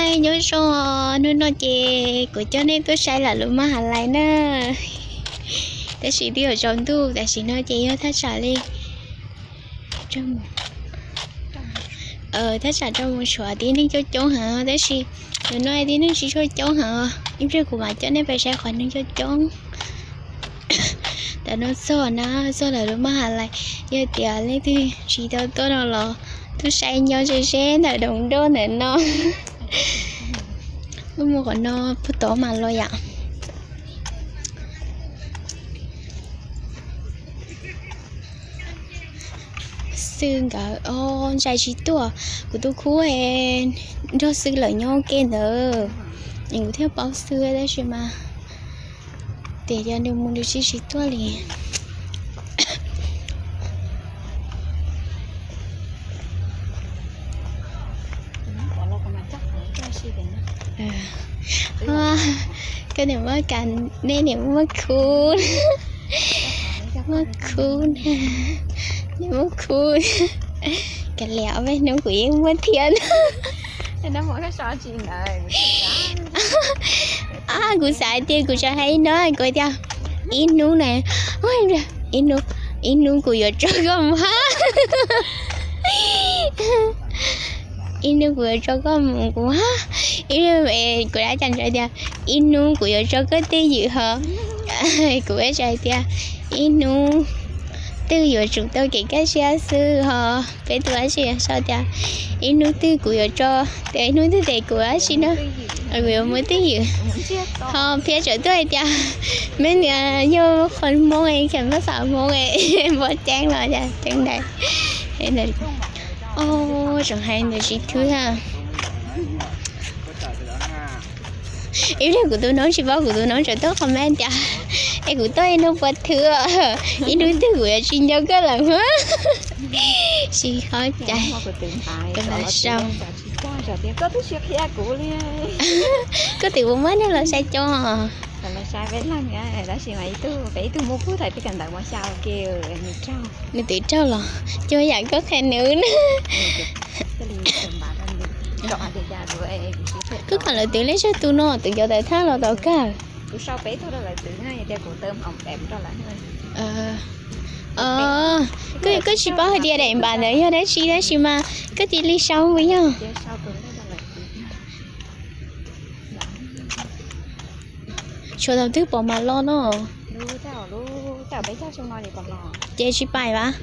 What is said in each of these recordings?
Nyob zoo, hnub no ces kuv coj nej tuaj saib lam lus maj has lais na. Tab sis twb yuav tsaus ntuj, tam sim no ces yog thaj tsam li thaj tsam rau mus tshuav tib neeg coob coob heev, tab sis tus no tib neeg tsis tshua coob heev. Ib pliag kuv mam coj nej pais saib qhov neeg coob coob. Tam no txog na, txog lam lus maj has lais, yog tias leej twg tsis tau tuaj no los tuaj saib nyob ze ze ntawm doos nroj ntawm no. Wb mus qhov no puag tod mas los yom. Xwb nkawd o, ntsais tsis tuaj, kuv tus khub nrog xwb lawm nyob ke ntawd, es kuv thiaj paub xwb tab sis mas tias yog nws mus nws tsis tsis tuaj li. Koj niam muaj kas, nej niam muaj khub, muaj khub na, niam muaj khub. Kav liam, ob peb hnub kuv yeej muaj thiab na. Kuv xav tias kuv tseem hais no, kuv tias ib hnub na, ib hnub, ib hnub kuv yuav tso koj mus hab. Ib hnub kuv yuav tso koj mus kuv hab. Ib, kuv dab cas ntawd tias ib hnub kuv yuav tso koj twj ywm ho. Kuv ib tsa hais tias ib hnub twg yuav tsum tau kev kaj siab xwb ho. Peb tus dab tsi sau tias ib hnub twg kuv yuav tso, tes ib hnub twg tes kuv dab tsi na, kuv yuav muaj twj ywm. Ho phiaj tsam tuaj hais tias meb niam yog qhov Hmoob es kheem paj xav Hmoob es npog ceeb los cas ceeb ntawd. O, tseem hais ntawd tsis thwb ha. Ib pliag kuv tus noob tsis paub, kuv tus noob tseem tuaj comment tias es kuv tuaj ib hnub puas thwb, ib hnub twg kuv yuav tsis nco koj lawm. Tsis ho cai, kuv lam sau. Koj twb ua muab neeg los saib coob. Nws twv raug los cuag yam koj qhia nws na. Koj kom lawv twv lej zog tus no, twv cov tawm thaj los tau kawg. Koj tsis paub hais tias daim npam ntawd yog dab tsi tab sis mas koj cia li sau puas yog? Tshuav thaum twg pom mam los no. Ces tsis pais vas.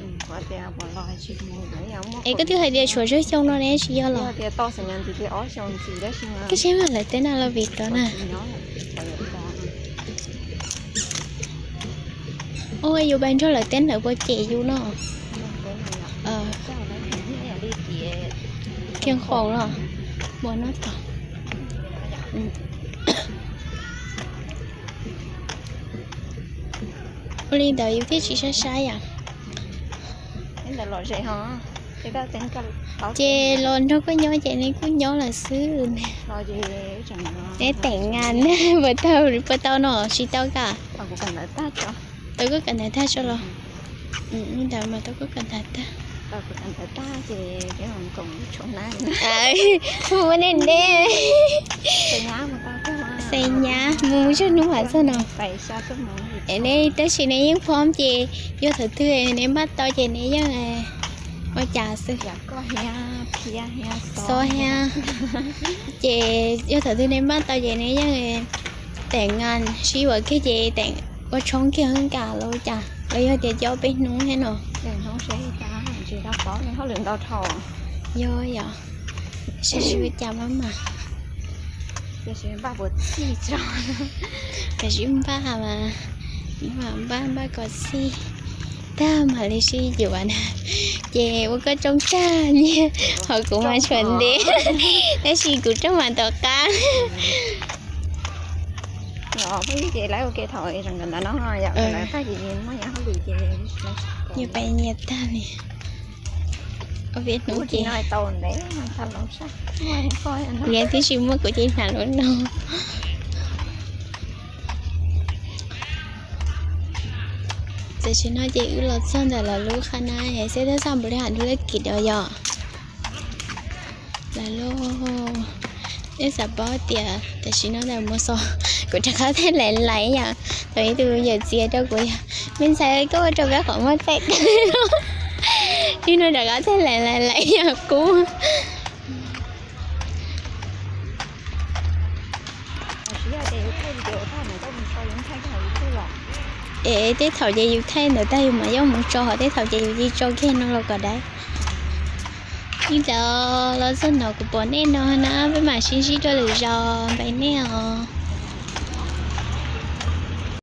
Es koj twb hais tias tshuav tsawg xyoo no ne tsis yog los? Koj saib mas lawv teb na los vim tod na. Ua yus pais nrog lawv teb ntawd puas cem yus no? Kiag nqaus los ua no tod. Ua li ntawd yus thiaj tsis sab sab yom. Ces los nrog koj nyob ces neb kuj nyob lawm xwb. Neb teem ngas puas tau, puas tau no tsis tau ka? Tau koj kawm ntawv tag tso los. Ntawd mas tau koj kawm ntawv tag. Ua nej deb. Xav nyab mus zog hnub mam txog no. Es neb tab sis neb yeej pom ces yog thaum twg neb npaj tau ces neb yeej ua cas xwb. Xob thiab. Ces yog thaum twg neb npaj tau ces neb yeej teem ngas sib ua kiag ces teem ua tshoob kiag nkaus los cas los yog tias coj peb hnub thiab no. Yog yom, sib sib ua cas mas mas. Tam sim npaj mas, npaj npaj npaj kom txij tag mam li sib yuav na. Ces ua koj rooj tag nyiaj ho kuv mas tshuav ntev, tab sis kuv rooj mas tom qab. Nyias pais nyias tag li. Ua peb hnub ces kuv yeej twb tsis muaj kuv ces hnav lub no. Tam sim no ces wb los txog ntawm lawv lub qhab na, xyov tab xaj npaum li ham nrug lej kim dua yom. Lawv lub Nej xav paub tias tam sim no ntawm mus xo kuv rov qab thaij laiv laiv yom, thaum ib tug yawm txiv rau kuv yog, me ntxhais koj ua rau peb qhov muag tawm kawg, ib no rov qab thaij laiv laiv laiv yog kub. Es tej thaum ces yus thaij ntawd tag yus mam yuav mus tso, ho tej thaum ces yus cia tso kiag no los kom dai. Ib ntawd los txog no kuv pom nej no na, peb mam sib ntsib rau lwm zaus, npais nej os.